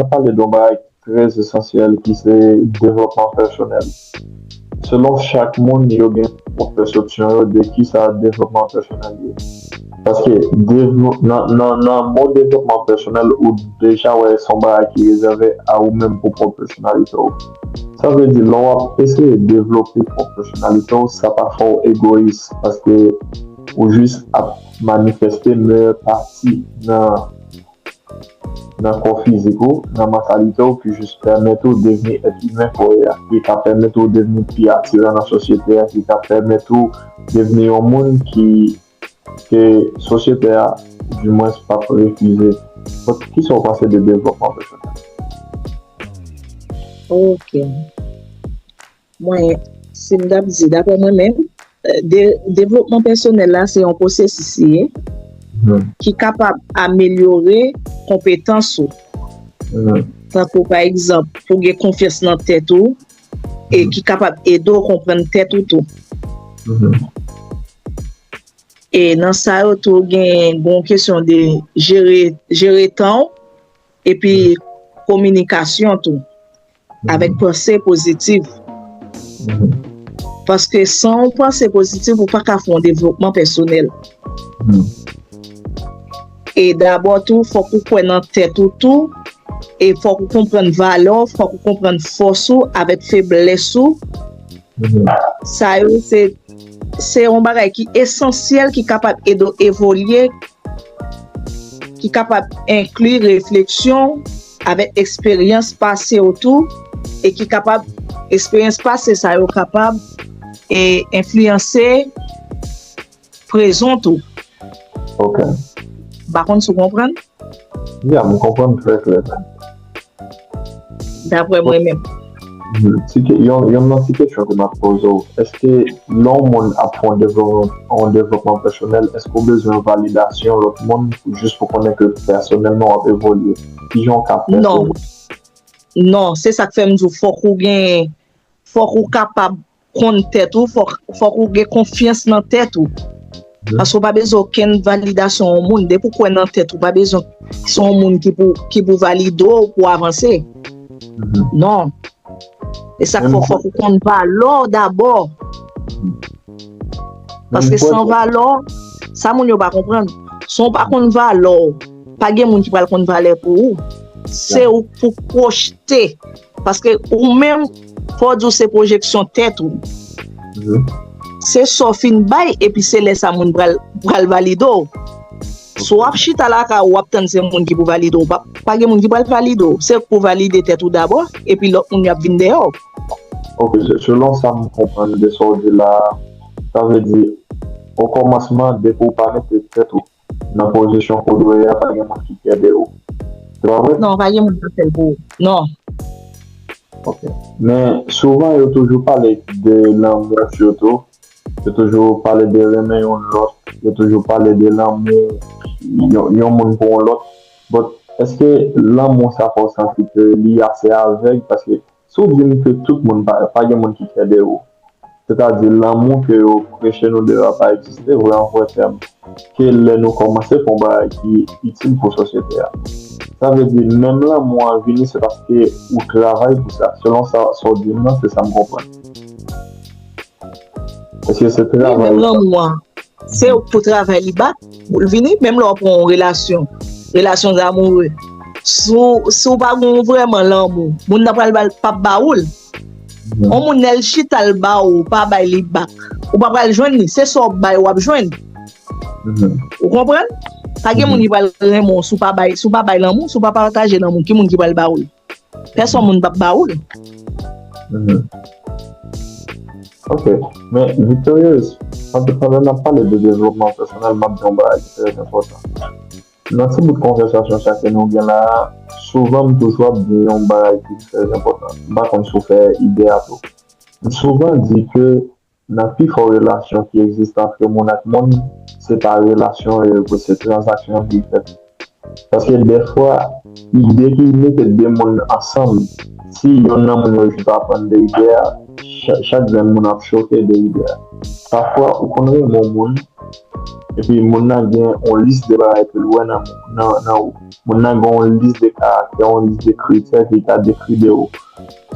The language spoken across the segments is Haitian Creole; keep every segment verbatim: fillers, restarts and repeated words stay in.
ap pale de yon bagay ki trè esansyèl, ki se devlopman pèsonèl. Selon chak moun, yo gen pwòp pèsepsyon yo de kisa devlopman pèsonèl ye. Paske devlo- nan, nan, nan mo devlopman pèsonèl, ou deja wè se yon bagay ki rezève a ou menm pou pwòp pèsonalite w. Sa vle di, lè w ap eseye devlope pwòp pèsonalite w, sa pa fè w egoyis, paske ou jis ap manifeste meyè pati nan nan kò fizik ou, nan mantalite w, ki jis pèmèt ou devni èt imen ke w ye a, ki ka pèmèt ou devni pi atiran nan sosyete a, ki ka pèmèt ou devni yon moun ki, ke sosyete a, dimwens, p ap refize. Donk, kisa w panse de devlopman pèsonèl? Ok. Mwen, si m t ap di, daprè mwen menm, eh, de, devlopman pèsonèl la, se yon pwosesis li ye ki kapab amelyore konpetans ou. Tankou, pa egzanp, pou gen konfyans nan tèt ou, e ki kapab ede w konprann tèt ou tou. E nan sa yo tou, gen yon kesyon de jere, jere tan w, epi kominikasyon tou, avèk panse pozitif. Paske san yon panse pozitif, ou pa ka fè yon devlopman pèsonèl. E dabò tou, fòk ou kwè nan tèt ou tou, e fòk ou konprann valè w, fòk ou konprann fòs ou avèk feblès ou. Sa yo, se, se yon bagay ki esansyèl, ki kapab ede w evolye, ki kapab enkli refleksyon avèk eksperyans pase w tou, e ki kapab, eksperyans pase sa yo kapab e enfliyanse prezan tou. Ok. M pa konn si w konprann. Ya, m konprann trè klè. Daprè mwen menm. Ti ke- yon, yon nan ti kesyon ke m ap poze w, èske lè yon moun ap fè yon devlopman, yon devlopman pèsonèl, èske w bezwen validasyon lòt moun pou jis pou konnen ke pèsonèlman w ap evolye? Kijan w ka fè Non. Non, se sa k fè m di w fòk ou gen, fòk ou kapab konn tèt ou, fòk, fòk ou gen konfyans nan tèt ou. Paske w pa bezwen okenn validasyon yon moun. Depi w kwè nan tèt ou, pa bezwen se yon moun ki pou, ki pou valide w pou w avanse. Non. E sa k fè w fòk ou konn valè w dabò. Paske san valè w, sa moun yo pa konprann. Si w pa konn valè w, pa gen moun ki pral konn valè pou ou. Se ou k pou pwojte. Paske ou menm, fò w di w se pwojeksyon tèt ou. Se sa w fin bay, epi se lè sa moun pral, pral valide w. Si w ap chita lakay ou, w ap tann se moun ki pou valide w, pa, pa gen moun ki pral valide w. Se ou k pou valide tèt ou dabò, epi lòt moun yo ap vin dèyè w. Ok, se- selon sa m konprann de sa w di la, sa vle di, o kòmansman, depi w pa mete tèt ou nan pozisyon ke w dwe a, pa gen moun ki k ede w. Se pa vre? Non, pa gen moun k ap fè l pou ou. Non. Ok. Men souvan, yo toujou pale de lanmou sitou. Yo toujou pale de renmen youn lòt. Yo toujou pale de lanmou yon, yon moun pou yon lòt. But, èske lanmou sa fè w santi ke li ase avèg? Paske si w di m ke tout moun pa, pa gen moun ki k ede w, sètadi lanmou ke yo preche nou deyò a pa egziste vre an vrè tèm, ke lè nou kòmanse fè yon bagay ki itil pou sosyete a. Sa vle di, menm lanmou an vini, se paske ou travay pou sa. Selon sa, sa w di m nan, se sa m konprann. Èske se Wi, menm travay ou? Lanmou an, se ou k pou travay li back pou l vini, menm lè w ap pran yon relasyon, relasyon zamoure. Si w, si w pa gen vrèman lanmou, moun nan pral ba, p ap ba ou l. Yon moun, lè l chita l ba ou, ou pa bay li back, ou pa pral jwenn li. Se sa w bay, w ap jwenn. Ou konprann? Pa gen moun ki pral renmen w si w pa bay, si w pa bay lanmou, si w pa pataje lanmou, ki moun ki pral ba ou l? Pèsonn moun p ap ba ou l. Ok. Men, Victorious, pandan, pandan n ap pale de devlopman pèsonèl, m ap di yon bagay ki trè enpòtan. Nan ti bout konvèsasyon sa ke nou gen la a, souvan m toujou ap di yon bagay ki trè enpòtan. M pa konn si w fè ide a tou. M souvan di ke nan pifò relasyon ki egziste ant moun ak moun, se pa relasyon yo ye vre, se tranzaksyon ki fèt. Paske dèfwa, ide ki mete de moun ansanm, si yonn nan moun yo jis aprann de ide a, cha- chak grenn moun ap choke de ide a. Pafwa, ou konn renmen yon moun, Epi moun nan gen yon lis de bagay ke l wè nan, nan, nan ou. Moun nan gen yon lis de karaktè, yon lis de kritè ke l ka dekri de ou.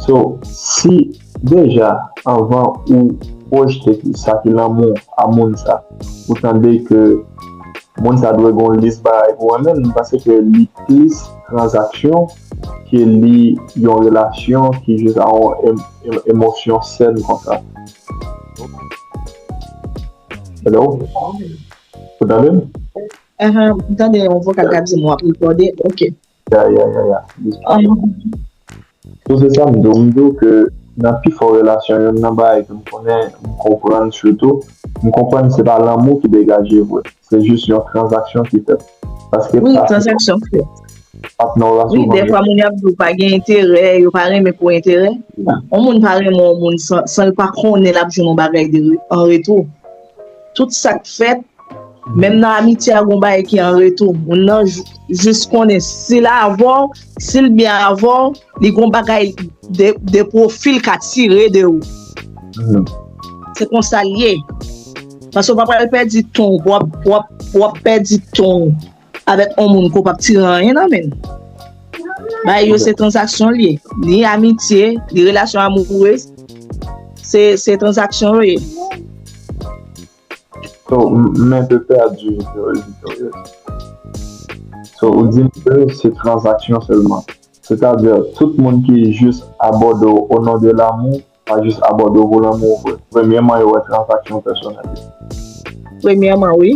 So, si deja, anvan ou pwojte ki sa ki lanmou a moun sa, ou tande ke moun sa dwe gen yon lis bagay pou renmen l, m panse ke li plis tranzaksyon ke li yon relasyon ki jis a yon em- em- emosyon sèn konsa. Hello? Ou tande m? Ahan, m tande yon vokal k ap di m w ap rekòde. Ok. Ya, ya, ya, ya. So, se sa m di w. M di w ke nan pifò relasyon, youn nan bagay ke m konnen, m konprann sitou, m konprann se pa lanmou ki degaje vre. Se jis yon tranzaksyon ki fèt. Paske Wi, tranzaksyon fèt. Patnè w la Wi, dèfwa moun y ap di w pa gen enterè, yo pa renmen pou enterè. Yon moun pa renmen yon moun san, san l pa konnen l ap jwenn yon bagay de, an retou. Tout sa k fèt, menm nan amitye a, gon bagay ki an retou. Moun nan jis konnen si l avè w, si l byen avè w, li gon bagay de, de pwofil ka tire de ou. Se konsa l ye. Paske w pa pral pèdi ton, w ap, w ap, w ap pèdi ton avèk yon moun ke w p ap tire anyen nan men l. Bagay yo se tranzaksyon l ye. Ni amitye, ni relasyon amourez, se, se tranzaksyon yo ye. So, m- men pe pèdi Victorious. So, ou di m ke se tranzaksyon sèlman. Sètadi, tout moun ki jis abòde w o non de lanmou, pa jis abòde w pou lanmou vre. Premyèman, yo wè tranzaksyon pèsonèl yo. Premyèman, wi.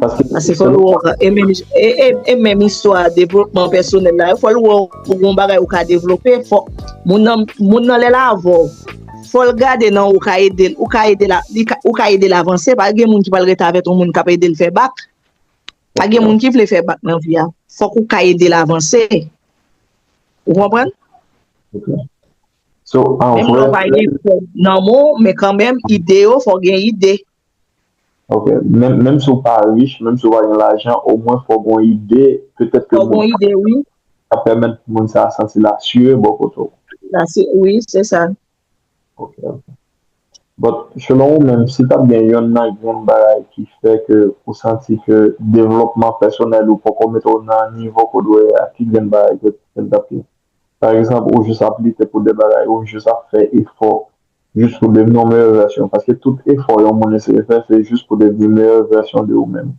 Paske Paske fò nou wè, e menm, e, e, e menm istwa devlopman pèsonèl la, fò l wè ou gon bagay ou ka devlope, fò moun nan, moun nan lè l avè w, fò l gade nan ou ka ede l, ou ka ede l, a- li ka- ou ka ede l avanse, pa gen moun ki pral rete avèk yon moun k ap ede l fè bak. Pa gen moun ki vle fè bak nan vi a. Fòk ou ka ede l avanse. Ou konprann? So, an Menm lè w pa vre, gen kòb nan men w, men kanmenm, ide yo, fò w gen ide. Ok, menm, menm si w pa rich, menm si w pa gen lajan, omwen fò w gen ide, petèt ke Fò w gen moun ide, wi. ka pèmèt moun sa a santi l asire bò kote w. La, se, wi, se sa. Ok, ok. But, selon ou menm, si t ap gen yonn nan grenn bagay ki fè ke ou santi ke devlopman pèsonèl ou poko mete w nan nivo ke w dwe ye a, ki grenn bagay ke, ke l t ap ye? Pa egzanp, ou jis ap lite pou de bagay, ou jis ap fè efò jis pou devni yon meyè vèsyon. Paske tout efò yon moun eseye fè, se jis pou devni meyè vèsyon de ou menm.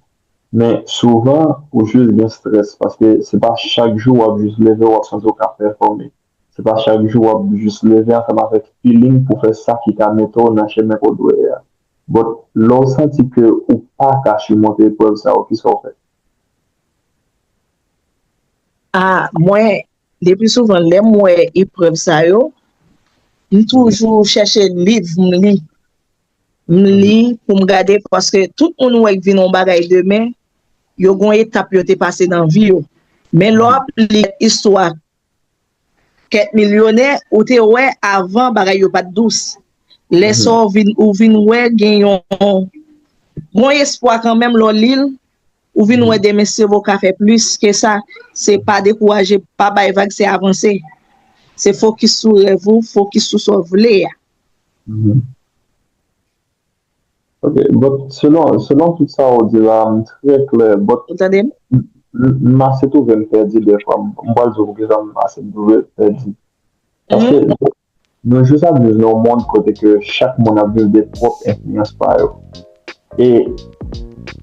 Men souvan, ou jis gen strès, paske se pa chak jou w ap jis leve, w ap santi w ka pèfòme. Se pa chak jou w ap jis leve ansanm avèk feeling pou fè sa ki ka mete w nan chemen ke w dwe ye a. But, lè w santi ke ou pa ka simonte eprèv sa yo, kisa w fè? A, mwen, le pli souvan, lè m wè eprèv sa yo, m toujou chèche liv, m li. M li pou m gade, paske tout moun ou wè k vin yon bagay demen, yo gon etap yo te pase nan vi yo. Men lè w ap li istwa kèk milyonè, ou te wè avan bagay yo pa t dous. Lè sa w vin, ou vin wè gen yon, gon espwa kanmenm lè w li l, ou vin wè demen se vo ka fè plis ke sa. Se pa dekouraje, pa bay vag, se avanse. Se fokis sou rèv ou, fokis sou sa w vle a. Ok, but selon, selon tout sa w di la, m trè klè, but Ou tande m? m, m ase twouve m pèdi dèfwa. M, m pral di w poukisa m ase twouve pèdi. Paske nou jis ap viv nan yon mond kote ke chak moun ap viv de pwòp enfliyans pa yo. E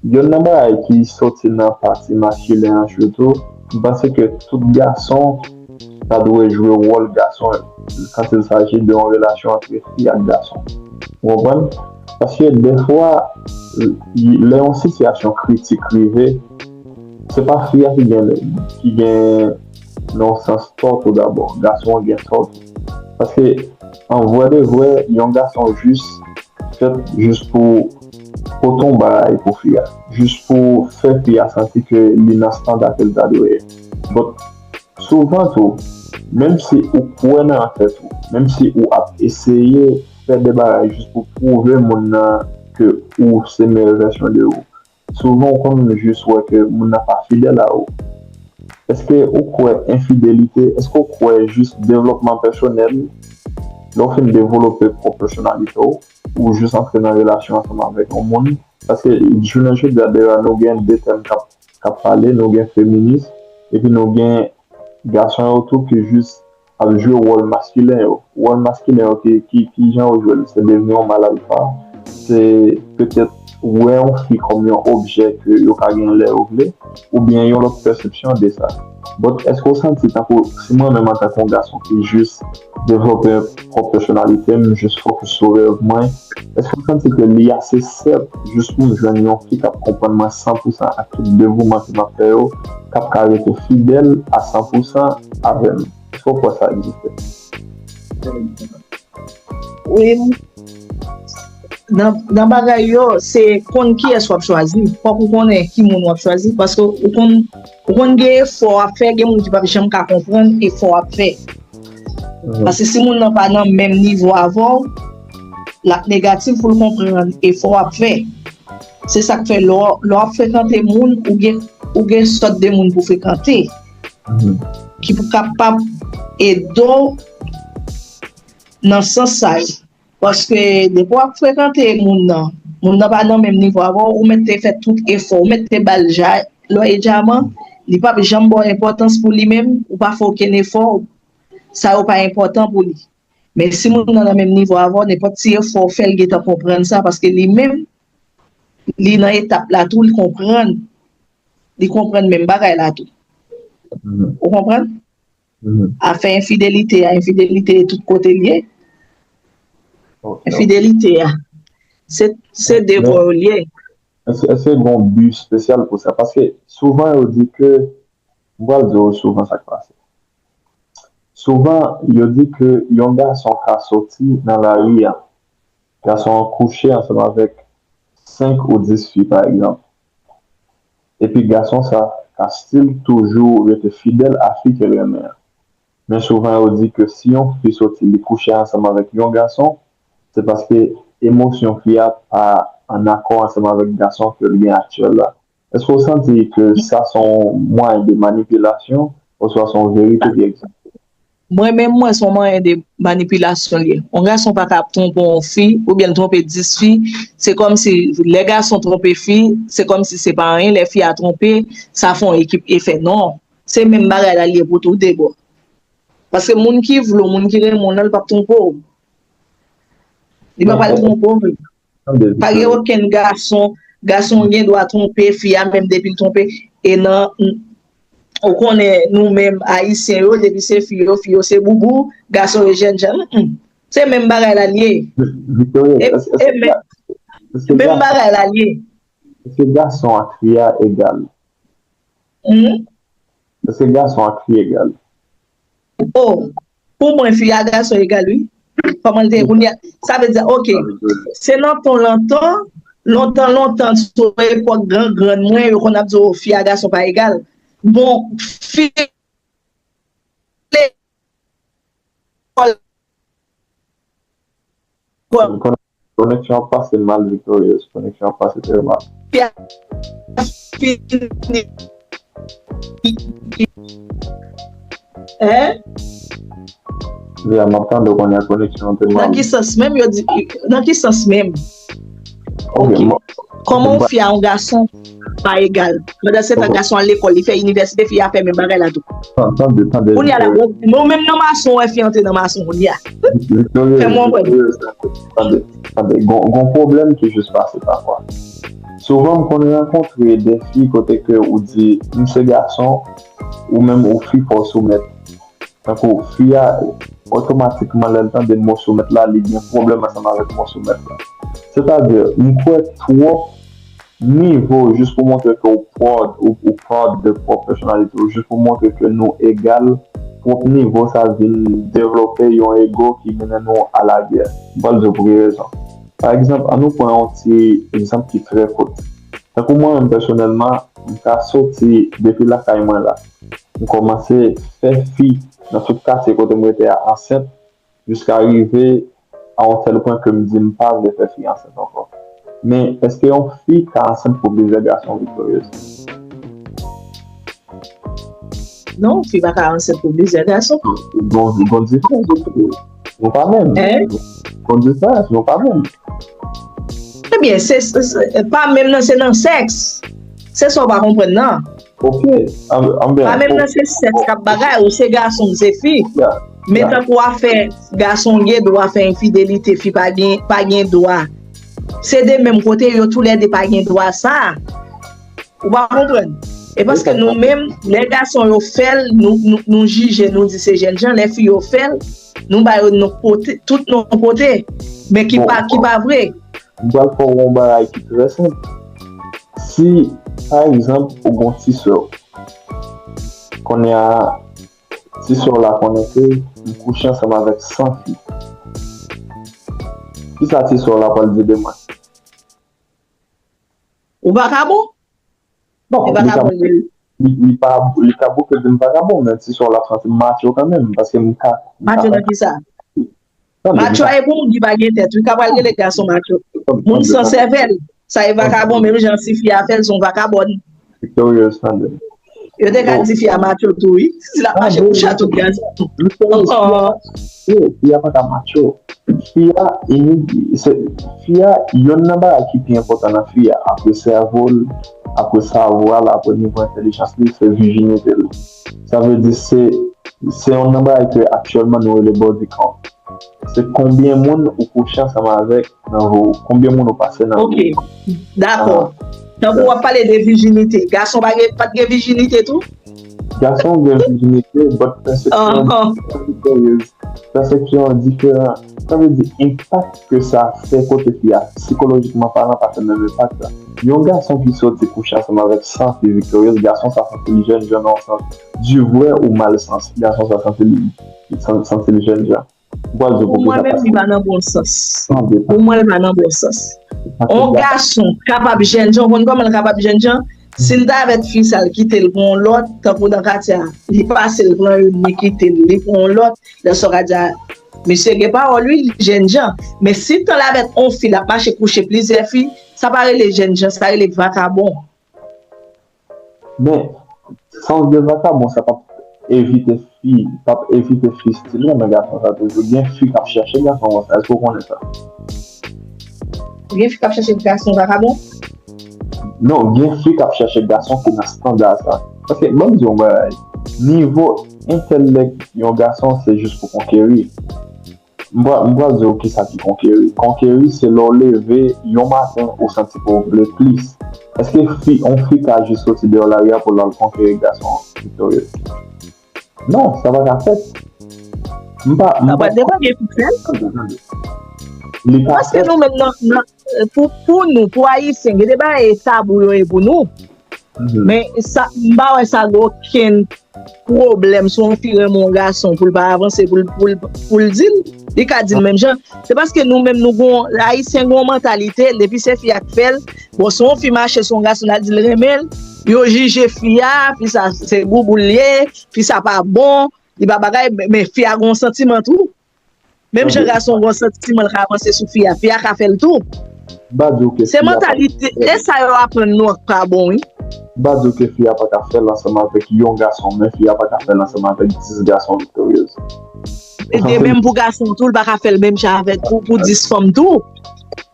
yonn nan bagay ki soti nan pati maskilen an sitou, m panse ke tout gason ta dwe jwe wòl gason quand il s'agit de yon relasyon ant fi ak gason. Ou konprann? Paske defwa, lè yon sitiyasyon kritik rive, se pa fi a ki gen, ki gen nan yon sans tò tou dabò, gason an gen tò tou. Paske, an vrè de vrè, yon gason jis fèt jis pou pote yon bagay pou fi a, jis pou fè fi a santi ke li nan standa ke l ta dwe ye. But, souvan tou, menm si ou kwè nan tèt ou, menm si ou ap eseye fè de bagay jis pou pwouve moun nan ke ou se meyè vèsyon de ou, souvan ou konn jis wè ke moun nan pa fidèl a ou. Èske ou kwè enfidelite, èske ou kwè jis devlòpman pèsonèl Lè w fin devlope pwòp pèsonalite w, ou jis antre nan relasyon ansanm avèk yon moun. Paske jounen jodi a, dayè, nou gen de tèm k ap, k ap pale, nou gen feminis, epi nou gen gason yo tou ki jis ap jwe wòl maskilen yo. Wòl maskilen yo, ki, ki, ki jan yo jwe l? Se devni yon mal alfa, se petèt wè yon fi kòm yon objè ke yo ka gen lè yo vle, oubyen yon lòt pèsepsyon de sa. But èske w santi tankou si mwen menm antanke yon gason ki jis devlope pwòp pèsonalite m, jis fokis sou rèv mwen, èske w santi ke li ase senp jis pou m jwenn yon fi k ap konprann mwen san pou san ak tout devouman ke m ap fè yo, k ap ka rete fidèl a san pou san avè m? Èske w kwè sa egziste? Wi, nan, nan bagay yo, se konn kiyès w ap chwazi. Fòk ou konnen ki moun w ap chwazi, paske ou konn, ou konn gen efò w ap fè, gen moun ki p ap janm ka konprann efò w ap fè. Paske si moun nan pa nan menm nivo avè w, l ap negatif pou l konprann efò w ap fè. Se sa k fè lè w, lè w ap frekante moun, ou gen, ou gen sòt de moun pou frekante, ki pou kapab ede w nan sans sa yo. Paske depi w ap frekante moun nan, moun nan pa nan menm nivo avè w, ou mèt te fè tout efò, ou mèt te ba l ja, lò e dyaman, li p ap janm ba w enpòtans pou li menm, ou pa fè okenn efò, sa yo pa enpòtan pou li. Men si moun nan nan menm nivo avè w, nenpòt ti efò w fè, l gentan konprann sa, paske li menm, li nan etap la tou, li konprann. Li konprann menm bagay la tou. Ou konprann? Afè enfidelite a, enfidelite tout kote l ye. Enfidelite a, se, se de bò yo l ye. Èske, èske gen yon bi espesyal pou sa? Paske souvan yo di ke, m pral di w souvan sa k pase. Souvan, yo di ke yon gason ka soti nan lari a, gason an kouche ansanm avèk senk ou dis fi, pa egzanp. Epi gason sa ka still toujou rete fidèl a fi ke l renmen an. Men souvan, yo di ke si yon fi soti, li kouche ansanm avèk yon gason, se paske emosyon fi a pa an akò ansanm avèk gason ke l gen aktyèl la. Èske w santi ke sa se yon mwayen de manipilasyon oswa se yon verite ki egziste? Mwen menm, mwen, se yon mwayen de manipilasyon l ye. Yon gason pa ka ap twonpe yon fi, oubyen l twonpe dis fi. Se kòmsi lè gason twonpe fi, se kòmsi se pa anyen, lè fi a twonpe, sa fè yon ekip efè. Non. Se menm bagay la l ye pou tou de bò. Paske moun ki vle w, moun ki renmen w nan, li p ap twonpe w. Li pa pral twonpe w vre. Pa gen okenn gason, gason gen dwa twonpe fi a, menm depi l twonpe, e nan, ou konnen nou menm Ayisyen yo, depi se fi yo, fi yo se boubou, gason yo jènjan. Se menm bagay la l ye. E, e menm, menm bagay la l ye. Èske gason ak fi a egal? Èske gason ak fi egal? Oh, pou mwen, fi a gason egal, wi. Kòman l te ye kounye a? Sa vle di, ok, se nan tan lontan, lontan, lontan, sou epòk gran grann mwen, yo konn ap di, oh, fi a gason pa egal. Bon, fi Koneksyon ap pase mal, Victorious. Koneksyon ap pase trè mal. Hein? Ya, m ap tande w kounye a, koneksyon an te mal. Nan ki sans menm yo di, nan ki sans menm? Ok. Kòman yon fi a yon gason pa egal? Pandan se tan gason al lekòl, li fè inivèsite, fi a fè menm bagay la tou. Tande, tande. Kounye a la, bon, men ou menm nan mason, wè fi antre nan mason kounye a. Fè m konprann. Tande, tande. Gon, gon pwoblèm ki jis pase pafwa. Souvan m konn rankontre de fi kote ke ou di, m se gason, ou menm ou fi fò w soumèt. Tankou fi a, otomatikman, lè l tande mo soumèt la, li gen pwoblèm ansanm avèk mo soumèt la. Sètadi, m kwè twòp nivo jis pou montre ke ou proud, ou, ou proud de pwòp pèsonalite w, jis pou montre ke nou egal, twòp nivo sa vin devlope yon ego ki mennen nou a lagè. M pral di w pou ki rezon. Pa egzanp, ann nou pran yon ti egzanp ki trè kout. Tankou mwen menm pèsonèlman, m ka soti depi lakay mwen la. M kòmanse fè fi nan tout katye kote m rete a ansent, jiska rive a yon tèl pwen ke m di m pa vle fè fi ansent ankò. Men, èske yon fi ka ansent pou plizyè gason, Victorious? Non, fi pa ka ansent pou plizyè gason. Gon, gon diferans. Nou pa menm. Hein? Gon diferans, nou pa menm. Ebyen, se, se, se pa menm nan, se nan sèks. Se sa w pa konprann nan. Ok, anben. Pa menm nan, se sèks k ap bagay, ou se gason, m se fi. Men tankou afè gason gen dwa fè enfidelite, fi pa gen, pa gen dwa. Se de menm kote, yo toulède pa gen dwa sa. Ou pa konprann? E paske nou menm, lè gason yo fè l, nou, nou, nou jije, nou di se jènjan, lè fi yo fè l, nou ba yo non kote, tout non kote, men ki pa, ki pa vre. M pral fè w yon bagay ki trè senp. Si, pa egzanp, ou gon ti sè w, kounye a, ti sè w la konnen ke m kouche ansanm avèk san fi. Kisa ti sè w la pral di de mwen? Ou vakabon? Bon, li ka, li, li pa, li ka bouke di m vakabon, men ti sè w la santi m macho kanmenm, paske m ka, m ka. Macho nan kisa? Macho a e pou moun ki pa gen tèt, wi, ka pral rele gason macho. Moun san sèvèl, sa e vakabon, menm jan si fi a fè l, se yon vakabòn. Victorious, tande. Yo te ka di fi a macho tou, wi. Si l ap mache kouche a tout gason. Fi a pa ka macho. Fi a, se, fi a, yonn nan bagay ki pi enpòtan nan fi a, apre sèvo l, apre savwa l, apre nivo entèlijans li, se vijinite l. Sa vle di se, se yonn nan bagay ke aktyèlman nou rele body count. Se konbyen moun ou kouche ansanm avèk nan vi w, konbyen moun ou pase nan vi w. Ok, dakò. Tankou w ap pale de vijinite, gason pa gen, pa t gen vijinite tou? Gason gen vijinite, but pèsepsyon an diferan. Pèsepsyon an diferan. Sa vle di, enpak ke sa fè kote fi a, sikolojikman palan, pa fè menm enpak la. Yon gason ki soti kouche ansanm avèk san fi, Victorious, gason sa santi l jènjan nan yon sans, di vrè ou mal sans, gason sa santi l, santi l jènjan. Pou mwen menm, li pa nan bon sans. Pou mwen, li pa nan bon sans. On gason kapab jènjan, ou konn kòman l kapab jènjan? Si l ta avèk fi sa, l kite l pou yon lòt, tankou nan katye a, li pase l pran youn, li kite l, li pou yon lòt, lè sa w ka di a, mesye gen pawòl wi, li jènjan. Men si tan l avèk on fi, l ap mache kouche plizyè fi, sa pa rele jènjan, sa rele vakabon. Men, sans de vakabon, sa p ap evite fi, p ap evite fi stil nan men gason sa toujou. Gen fi k ap chèche gason konsa. Èske w konnen sa? Gen fi k ap chèche gason vakabon? Non, gen fi k ap chèche gason ki nan estanda sa. Paske, ban m di w yon bagay, nivo entèlèk yon gason se jis pou konkeri. M pral, m pral di w kisa ki konkeri. Konkeri se lè w leve yon maten ou santi ke w vle plis. Èske fi, yon fi ka jis soti deyò lari a pou l al konkeri gason, Victorious? Non, sa pa ka fèt. M pa, m pa. Sa pa depann de ki fè l. Tande, tande. Li ka fèt. Paske nou menm nan, nan, pou, pou nou, pou Ayisyen, gen de bagay e tabou yo ye pou nou. Men sa, m pa wè sa gen okenn pwoblèm si yon fi renmen yon gason pou l pa avanse, pou l, pou l, pou l di l. Li ka di l menm jan. Se paske nou menm nou gon, Ayisyen gon mantalite, depi se fi a k fè l, bon, si yon fi mache sou yon gason, l al di l renmen l, yo jije fi a, fi sa se boubou l ye, fi sa pa bon, li pa bagay, men, men fi a gon santiman tou. Menm jan gason gon santiman l ka avanse sou fi a, fi a ka fè l tou. Se mantalite, e sa yo aprann nou an k pa bon, wi. M pa di w ke fi a pa ka fè l ansanm avèk yon gason, men fi a pa ka fè l ansanm avèk dis gason, Victorious. E de menm pou gason tou, l pa ka fè l menm jan avèk pou, pou dis fanm tou.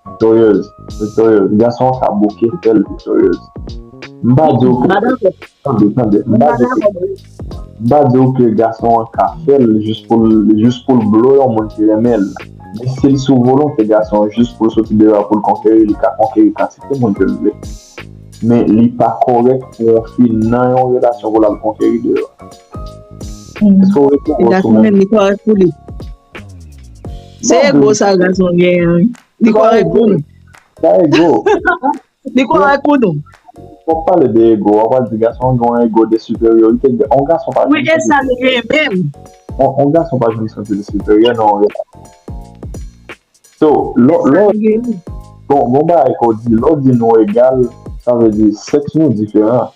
Victorious, Victorious, gason an ka bouke fè l, Victorious. M pa di w ke Tande, tande. M pa di w ke, m pa di w ke gason an ka fè l jis pou l, jis pou l blo yon moun ki renmen l. Men si l sou volonte gason an jis pou l soti deyò a pou l konkeri, li ka konkeri kantite moun ke l vle. Men li pa kòrèk pou yon fi nan yon relasyon pou l al konkeri deyò a. Èske w retwouve w sou menm? Gason menm, li kòrèk pou li. Se ego sa gason genyen an, wi. Li kòrèk pou li. Sa ego. Li kòrèk pou nou. W ap pale de ego, w ap di gason gen yon ego de siperyorite. On gason pa janm santi li siperyè. Wi, e sa nou genyen menm. On, on gason pa janm santi li siperyè nan yon relasyon. So, lè, lè, bon, bon bagay ke w di, lè w di nou egal, sa vle di sèks nou diferan.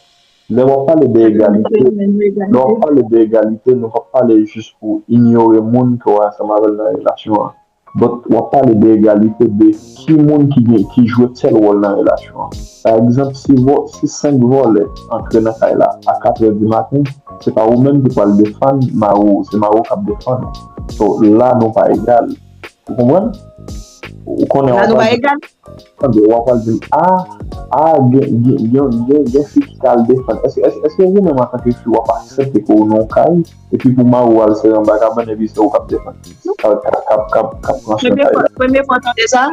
Lè w ap pale de egalite, lè w ap pale de egalite, nou p ap pale jis pou inyore moun ke w ansanm avè l nan relasyon an. But w ap pale de egalite de ki moun ki gen, ki jwe tèl wòl nan relasyon an. Pa egzanp, si vò-, si senk vòlè antre nan kay la a katrè di maten, se pa ou menm ki pral defann mari w, se mari w k ap defann ou. So, la, nou pa egal. Ou konprann? Ou konnen w ap pral di m, tande, w ap pral di m, a, a, gen, gen, gen, gen, gen fi ki ka al defann. Èske, èske, èske ou menm, antanke fi, w ap aksepte ke w nan yon kay, epi pou mari w al sere anba kabann, epi se ou k ap defann? K ap, k ap, k ap, k ap, k ap pran swen kay la. Premye fwa, premye fwa w tande sa?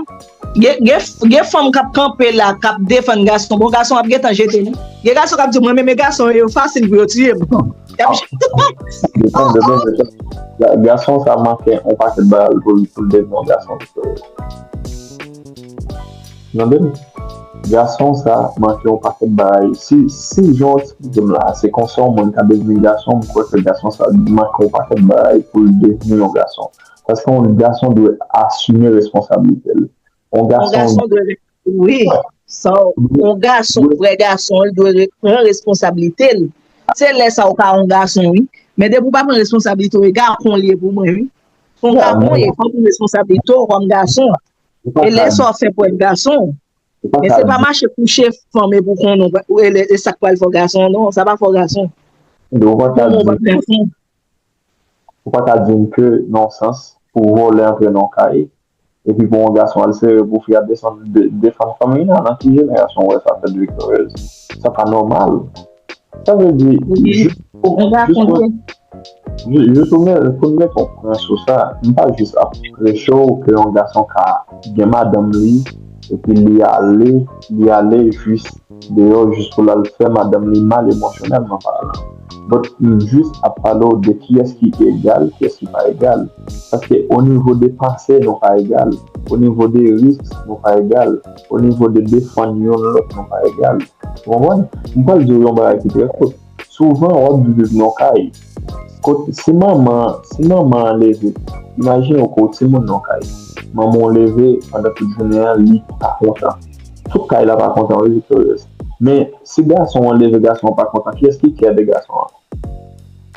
Gen, gen, gen fanm k ap kanpe la, k ap defann gason. Bon, gason ap gentan jete li. Gen gason k ap di, "Mwen menm e gason yo, fasil pou yo tiye m." Y ap Depann, depann, depann. Ga- Gason sa manke yon pakèt bagay pou l, pou l devni yon gason. Tande m? Gason sa manke yon pakèt bagay. Si, si jan w eksplike m la, se konsa yon moun ka devni gason, m kwè ke gason sa manke yon pakèt bagay pou l devni yon gason. Paske yon gason dwe asime responsablite l. Yon Yon gason gason dwe, wi. Sa, yon gason, vrè gason, li dwe re- pran responsablite l. Se lè sa ou ka yon gason, wi. Men depi ou pa pran responsablite w, e gakon li ye pou mwen, wi. Se yon gakon li ye, fò w pran responsablite w kòm gason. E lè sa w fè pou w gason. Men se pa mache kouche fanm epi w konnen, e lè- e sa k pral fè w gason, non, sa pa fè w gason. Ou pa ka di, ou pa ka di m ke nan yon sans, pou vòlè antre nan yon kay, epi pou yon gason al sere pou fi a desann, de- defann fanmi a, nan ki jenerasyon w wè sa fèt, Victorieuse? Sa pa nòmal. Sa vle di, jis pou, jis pou, jis pou mete, pou mete yon pwen sou sa, m pa jis ap preche w ke yon gason ka gen madanm li, epi li ale, li ale jis deyò jis pou l al fè madanm li mal emosyonèlman palan. But m jis ap pale w de kiyès ki egal, kiyès ki pa egal. Paske o nivo de panse, nou pa egal. O nivo de risk, nou pa egal. O nivo de defann youn lòt, nou pa egal. Ou konprann? M pral di w yon bagay ki trè kout. Souvan, w ap viv nan yon kay. Kot, si manman, si manman an leve, imajine w ke w timoun nan yon kay. Manman w leve pandan tout jounen an, li pa kontan. Tout kay la pa kontan, wi, Victorious. Men, si gason an leve, gason an pa kontan, kiyès ki care de gason an?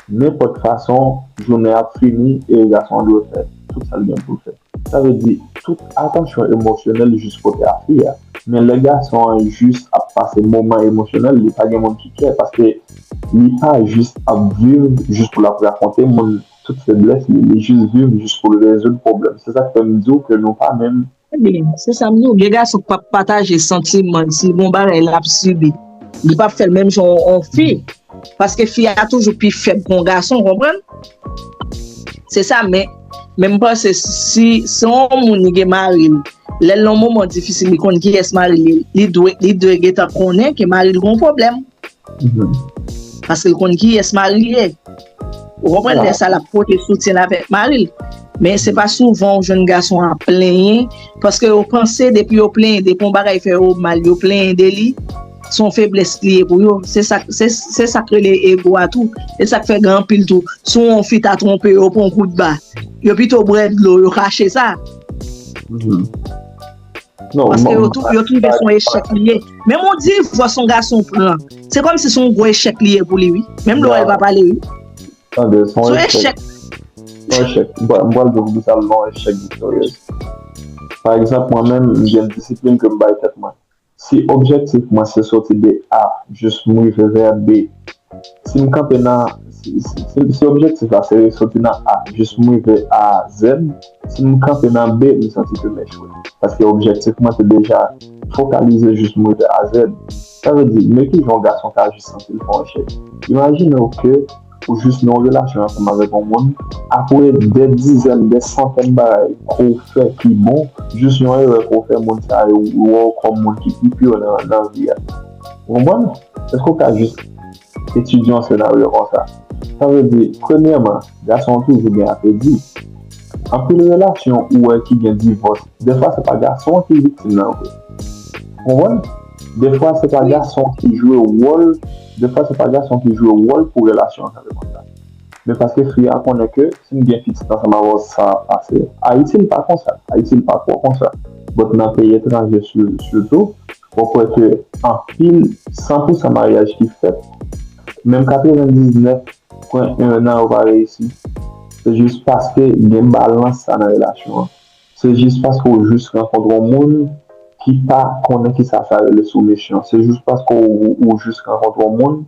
Nenpòt fason, jounen ap fini e gason an dwe fè tout sa l gen pou l fè. Sa vle di, tout atansyon emosyonèl jis pote a fi a. Men lè gason an jis ap pase moman emosyonèl, li pa gen moun ki care, paske li pa jis ap viv jis pou l ap rakonte moun tout feblès li, li jis viv jis pou l rezoud pwoblèm. Se sa k fè m di w ke nou pa menm. Ebyen, se sa m di w, gen gason k p ap pataje santiman l, si l gen yon bagay l ap sibi, li p ap fè l menm jan yon fi, paske fi a toujou pi fèb ke yon gason, w konprann? Se sa, men, men m panse si, si yon moun li gen mari l, lè l nan yon moman difisil, li konn kiyès mari l ye, li dwe, li dwe gentan konnen ke mari l gen yon pwoblèm. Paske l konn kiyès mari l ye. Ou konprann? Lè sa l ap pote soutyen l avèk mari l. Men se pa souvan w jwenn gason ap plenyen, paske yo panse depi yo plenyen, depi yon bagay fè yo mal, yo plenyen de li, se yon feblès li ye pou yo. Se sa, se, se sa k rele ego a tou. Se sa k fè gen anpil tou. Si yon fi ta twonpe yo, pran yon kout ba, yo pito bwè dlo, yo kache sa. Non, paske yo, tou, yo twouve se yon echèk li ye. Menm yon divòs yon gason pran, se kòmsi se yon gwo echèk li ye pou li, wi. Menm lè w wè l pa pale, wi. Tande, se yon echèk. Se yon echèk. M pral, m pral di w poukisa l yon echèk, Victorious. Pa egzanp, mwen menm, m gen disiplin ke m bay tèt mwen. Si objektif mwen se soti de A jis m rive vè B, si m kanpe nan, si, si, si, si objektif la se soti nan A jis m rive a Z, si m kanpe nan B, m santi ke m echwe. Paske objektif mwen se deja fokalize jis m rive a Z. Sa vle di, men kijan yon gason ka jis santi l fè yon echèk. Imajine w ke ou jis nan yon relasyon ansanm avèk yon moun, apre dè dizèn, dè santèn bagay ke w fè ki bon, jis yon erè ke w fè, moun sa yo wè w kòm moun ki pi pire nan, nan vi a. Ou konprann? Èske w ka jis etidye yon senaryo konsa? Sa vle di, premyèman, gason an toujou gen apedi. Anpil relasyon ou wè ki gen divòs, dèfwa se pa gason an ki viktim nan vre. Ou konprann? Dèfwa se pa gason ki jwe wòl, dèfwa se pa gason ki jwe wòl pou relasyon an kanpe konsa. Men paske fi a konnen ke si m gen pitit ansanm avè w, sa ap pase. Ayiti, l pa konsa. Ayiti, l pa twò konsa. But nan peyi etranje, si- sitou, w ap wè ke anpil, san pou san maryaj ki fèt, menm katrevendiznèf pwen en nan yo pa reyisi. Se jis paske gen balans sa nan relasyon an. Se jis paske w jis rankontre yon moun ki pa konnen kisa sa rele soumesyon. Se jis paske w, ou jis rankontre yon moun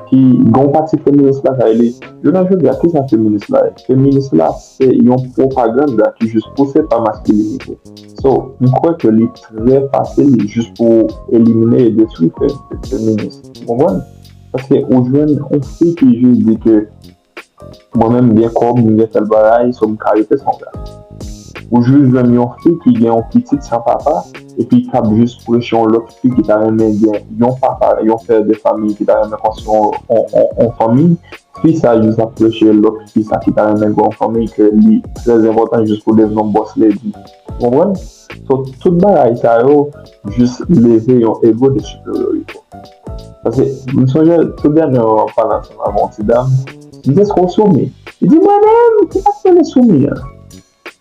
ki gen yon pati feminis la kay li. Jounen jodi a, kisa feminis la ye? Feminis la se yon pwopaganda ki jis pouse pa maskilinite. So, m kwè ke li trè fasil jis pou elimine e detwi fe- feminis. Ou konprann? Paske ou jwenn yon fi ki jis di ke mwen menm m gen kòb, m gen tèl bagay, so m ka rete san gason. Ou jis jwenn yon fi ki gen yon pitit san papa, epi k ap jis preche yon lòt fi ki ta renmen gen yon papa, yon pè de famiy ki ta renmen konstwi yon, yon, yon, yon fanmiy. Fi sa jis ap preche lòt fi sa ki ta renmen gen yon fanmiy ke li trè enpòtan jis pou devni yon boss lady. Ou konprann? So, tout bagay sa yo jis leve yon ego de siperyorite. Paske m sonje tout dènye w ap pale ansanm avè yon ti dam, m di, "Èske w soumi?" Li di, "Mwen menm, ki sa k rele soumi an?"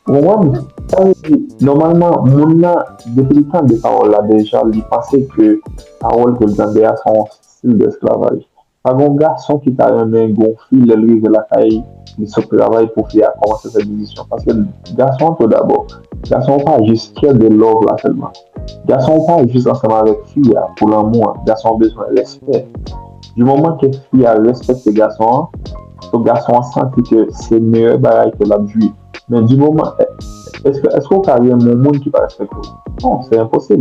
Ou konprann? Sa vle di, nòmalman, moun nan, depi l tande pawòl la deja, li panse ke pawòl ke l tande a se yon stil desklavaj. Pa gen yon gason ki ta renmen gen yon fi, lè l rive lakay, li sot travay pou fi a kòmanse fè biznis yo. Paske gason an, tou dabò, gason an pa jis care de love la sèlman. Gason an pa jis ansanm avèk fi a pou lanmou an. Gason an bezwen respè. Di moman ke fi a respekte gason an, so gason an santi ke se meyè bagay ke l ap jwi. Men di moman, èske, èske w ka renmen yon moun ki pa respekte w? Non, se enposib.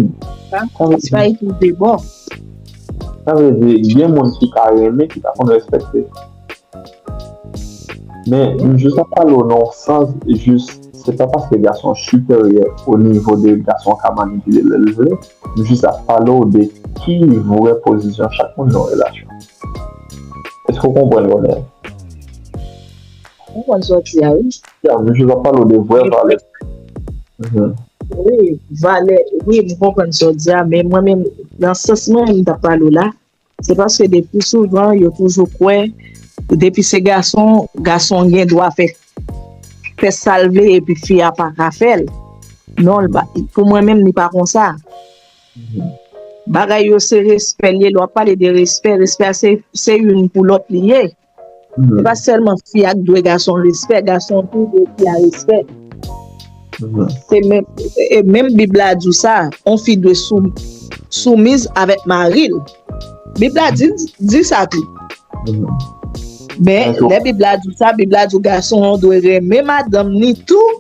Sa vle Se pa di, ekri de bò. Sa vle di, gen moun ki ka renmen, ki pa konn respekte. Men, m jis ap pale w nan yon sans, jis, se pa paske gason an siperyè o nivo de gason an ka manipile lè l vle, m jis ap pale w de ki vrè pozisyon chak moun nan yon relasyon. Èske w konprann, Ronel? Ou konprann sa w di a, wi. Ya, m jis ap pale w de vrè valè. Mhm. Wi, valè, wi, m konprann sa w di a, men mwen menm, nan sans mwen, m t ap pale w la, se paske depi souvan, yo toujou kwè, depi se gason, gason gen dwa fè, fè sa l vle, epi fi a pa ka fè l. Non, l pa- pou mwen menm, li pa konsa. Bagay yo se respè l ye, lè w ap pale de respè, respè a se, se youn pou lòt li ye. Se pa sèlman fi a k dwe gason respè, gason an tou dwe fi a respè. Se menm, e menm Bib la di w sa, yon fi dwe sou, soumiz avèk mari l. Bib la di, di sa tou. Men, lè Bib la di w sa, Bib la di w gason an dwe renmen madanm ni tou,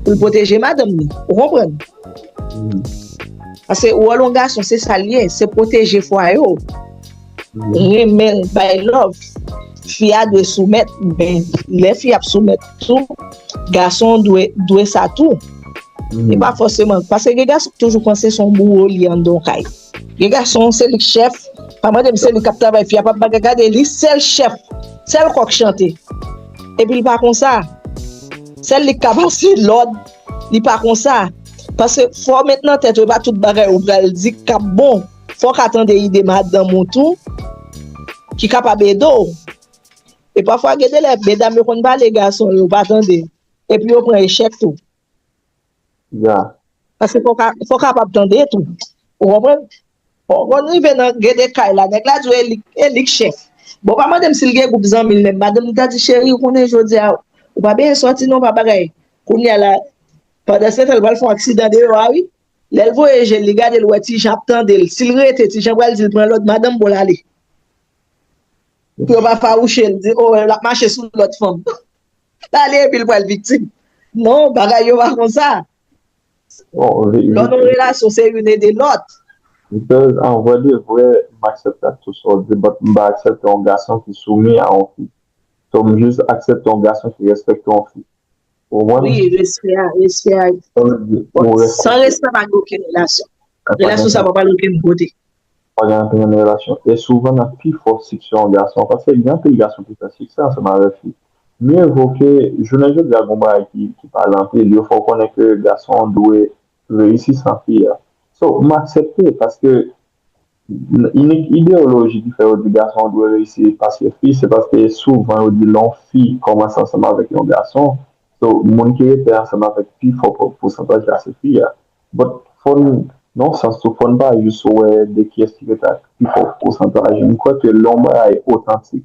pou l pwoteje madanm ni. Ou konprann? Paske wòl yon gason, se sa l ye, se pwoteje fwaye w. Renmen l, bay love. Fi a dwe soumèt, men lè fi ap soumèt tou, gason an dwe, dwe sa tou. E pa fòseman, paske gen gason ki toujou panse se yon bouwo li anndan yon kay. Gen gason, se li k chèf, pa mande m se li k ap travay, fi a p ap bagay, gade, li sèl chèf, sèl kòk chante. Epi li pa konsa. Sèl li k ka pase lòd, li pa konsa. Paske fò w met nan tèt ou, e pa tout bagay ou pral di k ap bon. Fò w ka tande ide madanm ou tou, ki kapab ede w. E pafwa, gen de lè, medam yo konn pale gason yo, yo pa tande. Epi yo pran echèk tou. Ya. Paske fò w ka, fò w kapab tande tou. Ou konprann? Fò w konn rive nan gen de kay la, nèg la di w e li, e li k chèf. Bon, pa mande m si l gen gwoup zanmi l menm. Madanm li ta di, cheri, ou konnen jodi a, ou pa benyen sòti non, pa bagay. Kounye a la, pandan se tan, l pral fè yon aksidan deyò a, wi. Lè l voye je l, li gade l, wè Ti Jan ap tande l. Si l rete, Ti Jan pral di l pran lòt madanm pou l ale. Pou yo pa fawouche l, di, o, l ap mache sou lòt fanm. L ale epi l pral viktim. Non, bagay yo pa konsa. Lè w nan yon relasyon, se youn ede lòt. Because an vrè de vrè, m aksepte ak tout sa w di, but m pa aksepte yon gason ki soumi a yon fi. So, m jis aksepte yon gason ki respekte yon fi. Ou konprann? Wi, respè a, respè a. Sa vle di, ou respekte. San respè, pa gen okenn relasyon. Relasyon sa pa pral okenn kote. Pa gen anpil nan relasyon. E souvan nan pi fò siksè yon gason. Paske gen anpil gason ki fè siksè ansanm avèk fi. Mye vo ke, jounen jodi a, gon bagay ki, ki pale anpil, yo fè w konnen ke gason an dwe reyisi san fi a. So, m aksepte, paske inik ideyoloji ki fè yo di gason an dwe reyisi paske fi, se paske souvan yo di lè yon fi kòmanse ansanm avèk yon gason, so, moun ki rete ansanm avèk pi fò pou- pousantaj la se fi a. But fò n, nan yon sans tou, fò n pa jis wè de kiyès ki rete ak pi fò pousantaj. M kwè ke lè yon bagay otantik,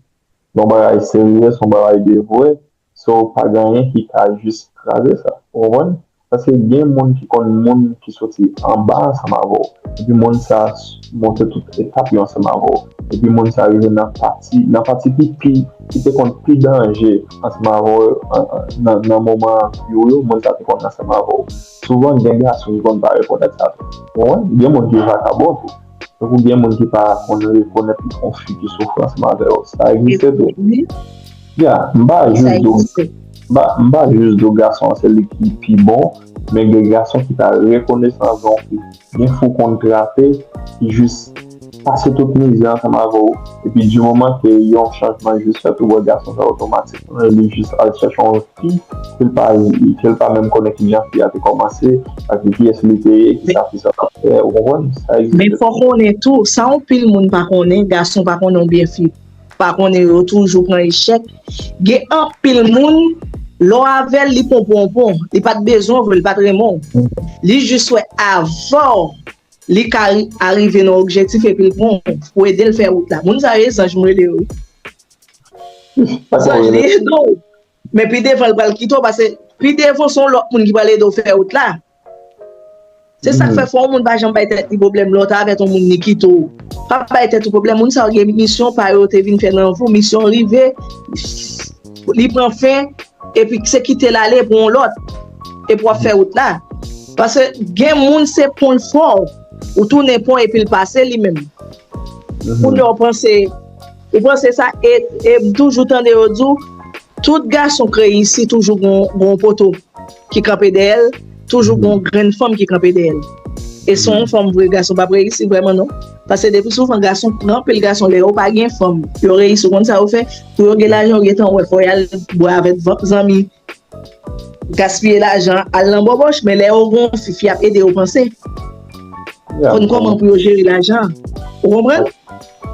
lè yon bagay serye, se yon bagay de vre, so pa gen anyen ki ka jis kraze sa. Ou konprann? Paske gen moun ki konn moun ki soti anba ansanm avè w. Epi moun sa monte tout etap yo ansanm avè w. Epi moun sa rive nan pati, nan pati ki pi, ki te konn pi danje ansanm avè w, an- an- nan, nan moman yo, yo, moun sa te konn ansanm avè w. Souvan, gen gason ki konn pa rekonèt sa tou. Ou konprann? Gen moun ki vakabon tou. Tankou gen moun ki pa konn rekonèt yon fi ki soufri ansanm avè yo. Sa egziste tou. Ya, m pa jis di w, m pa, m pa jis di w gason an se li ki pi bon, men gen gason ki pa rekonesan anvè yon fi. Gen fi w konn trape, ki jis pase tout mizè ansanm avè w. Epi di moman ke yon chanjman jis fèt, ou wè gason sa otomatikman, li jis al chèche yon fi, ke l pa, ke l pa menm konnen kijan fi a te kòmanse, ak kiyès li te ye, kisa fi sa t ap fè, ou konprann? Sa egziste. Men fò w konnen tou, sa anpil moun pa konnen, gason pa konnen oubyen fi pa konnen, yo toujou pran echèk. Gen anpil moun, lè w avè l, li pon pon pon, li pa t bezwen w vre, li pa t renmen w. Li jis wè avè w, li ka ri- arive nan objektif epi l pran w pou ede l fè wout la. Moun sa yo, e zanj m rele yo, wi. Zanj li ede w. Men pi devan, l pral kite w, paske pi devan, se yon lòt moun ki pral ede w fè wout la. Se sa k fè, fò yon moun pa janm bay tèt li pwoblèm, lè w t avè yon moun, li kite w. Pa bay tèt ou pwoblèm, moun sa yo gen misyon pa yo te vin fè nan vi w, misyon rive, li pran fen, epi se kite l ale pou yon lòt, epi w ap fè wout la. Paske gen moun se pon l fè w, ou tounen pon epi l pase li menm. Kounye a w panse, ou panse sa, e, e m toujou tande yo di w, tout gason k reyisi toujou gon, gon poto ki kanpe dèyè l, toujou gon grenn fanm ki kanpe dèyè l. E se yon fanm vre, gason p ap reyisi vrèman non. Paske depi souvan gason, gen anpil gason lè yo pa gen fanm, yo reyisi, ou konn sa yo fè? Pou yo gen lajan, yo gentan wè fò y al bwè avèk van- zanmi, gaspiye lajan, al nan bòbòch, men lè yo gon fi, fi ap ede yo panse. Konn kòman pou yo jere lajan. Ou konprann?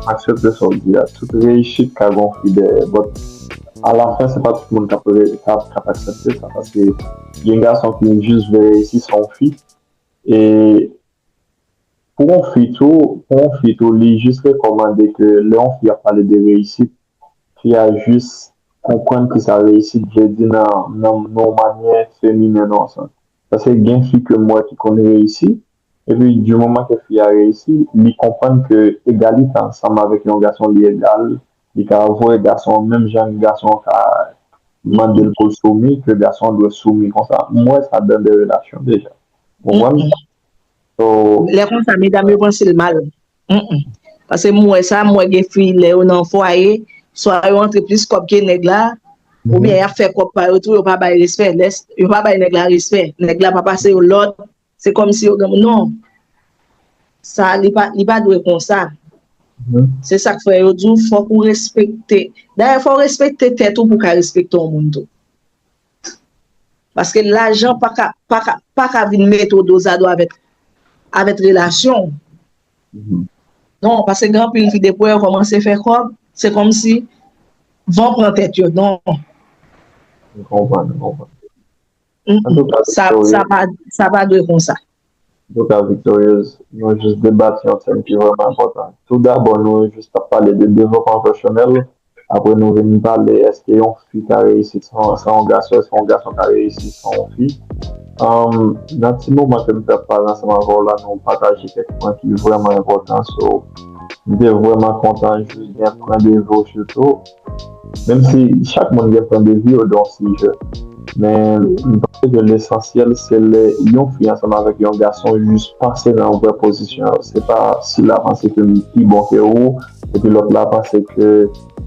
Aksepte sa w di a. Tout reyisit ka gon fi dèyè. But alafen, se pa tout moun k ap, k ap, k ap aksepte sa. Paske gen gason ki jis vle reyisi san yon fi. E pou yon fi tou, pou yon fi tou, li jis rekòmande ke lè yon fi ap pale de reyisit, fi a jis konprann kisa reyisit vle di nan, nan, nan yon manyè feminen nan yon sans. Paske gen fi ke m wè ki konn reyisi, epi di moman ke fi a reyisi, li konprann ke egalite ansanm avèk yon gason li egal, li ka voye gason an menm jan gason an ka mande l pou l soumi, ke gason an dwe soumi konsa. M wè sa dan de relasyon deja. Ou konprann? So, Lè konsa, medam yo panse l mal. Mm-mm. Paske m wè sa, m wè gen fi, lè yo nan fwaye, swa yo antre plis kòb ke nèg la, oubyen y ap fè kòb pa yo tou, yo pa bay respè. Lè, yo pa bay nèg la respè. Nèg la pa pase yo lòd, se kòmsi yo gen, non. Sa, li pa, li pa dwe konsa. Se sa k fè yo di w, fòk ou respekte. Dayè, fò w respekte tèt ou pou w ka respekte yon moun tou. Paske lajan pa ka, pa ka, pa ka vin mete w dozado avèk, avèk relasyon w. Non, paske gen anpil fi depi yo kòmanse fè kòb, se kòmsi van pran tèt yo. Non. M konprann, m konprann. Mm-mm. Sa, sa pa, sa pa dwe konsa. Antouka, Victorieuse, nou jis debati yon tèm ki vrèman enpòtan. Toudabò, nou jis t ap pale de devlopman pèsonèl. Apre, nou vin pale, èske yon fi ka reyisi san, san yon gason? Èske yon gason ka reyisi san yon fi? Nan ti moman ke m te ap pale ansanm avè w la, nou pataje kèk pwen ki vrèman enpòtan. So, m te vrèman kontan jis gen pwen de vi w sitou. Menm si chak moun gen pwen de vi yo de yon sijè. Men, m panse ke lesansyèl, se lè yon fi ansanm avèk yon gason jis panse nan yon vrè pozisyon. Se pa si l a panse ke m pi bon ke ou, epi lòt la panse ke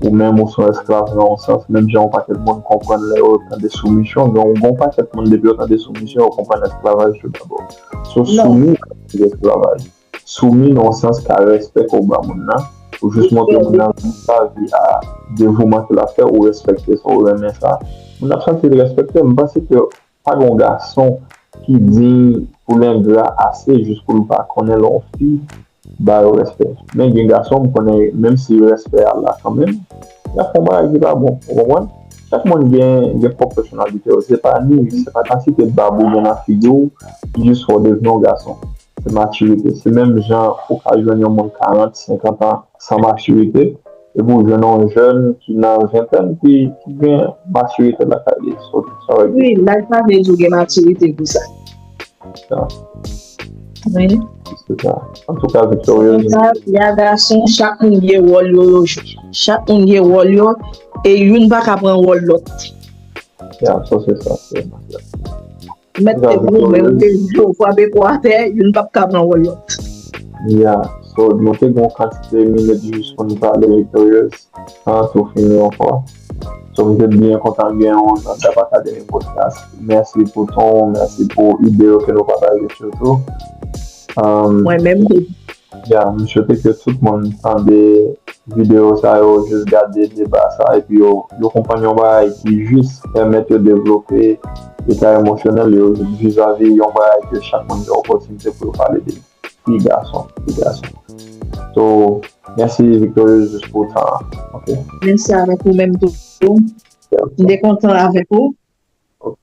ou menm ou se yon esklav nan yon sans, menm jan yon pakèt moun konprann lè yo tande soumisyon, gen yon pakèt moun depi yo tande soumisyon, yo konprann esklavaj toudabò. So, soumi, se esklavaj. Soumi nan yon sans ka respè ke w ba moun nan. Ou jis montre moun nan vizavi a devouman ke l ap fè, ou respekte sa, ou renmen sa. Moun ap santi l respekte. M panse ke pa gen yon gason ki diy pou l engra ase jis pou l pa konnen lè yon fi ba yo respè. Men gen gason, m konnen, menm si respè a la kanmenm, y ap fè yon bagay ki pa bon. Ou konprann? Chak moun gen, gen pwòp pèsonalite yo. Se pa ni, se pa kantite bab ou gen nan figi w ki jis fè w devni yon gason. Se matirite. Se menm jan ou ka jwenn yon moun karant, senkant an san matirite, epi w jwenn yon jèn ki nan ventèn ki, ki gen matirite lakay li. So, sa vle di. Wi, laj pa vle di w gen matirite pou sa. Wi. Se sa. Antouka, Victorious. Konsa, fi a gason, chak moun gen wòl yo, yo jwe. Chak moun gen wòl yo, e youn pa ka pran wòl lòt. Ya, sa se sa. Se sa. Mèt te goumen, ou te frape pou atè, youn p ap ka pran wòl lòt. Ya, so, nou te gen yon kantite minit jis pou nou pale, Victorious. Tan an tou fini ankò. So, m te byen kontan gen w nan Dap Academy Podcast. Mèsi pou ton, mèsi pou ide yo ke nou pataje sitou. Um, Mwen menm tou. Ya, m swete ke tout moun tande videyo sa yo, jis gade deba sa, epi yo, yo konprann yon bagay ki jis pèmèt yo devlope eta emosyonèl yo vizavi yon bagay ke chak moun gen opòtinite pou yo pale de li. Fi gason, fi gason. So, mèsi Victorious jis pou tan an. Ok. Mèsi avèk ou menm tou. M te kontan avèk ou. Ok.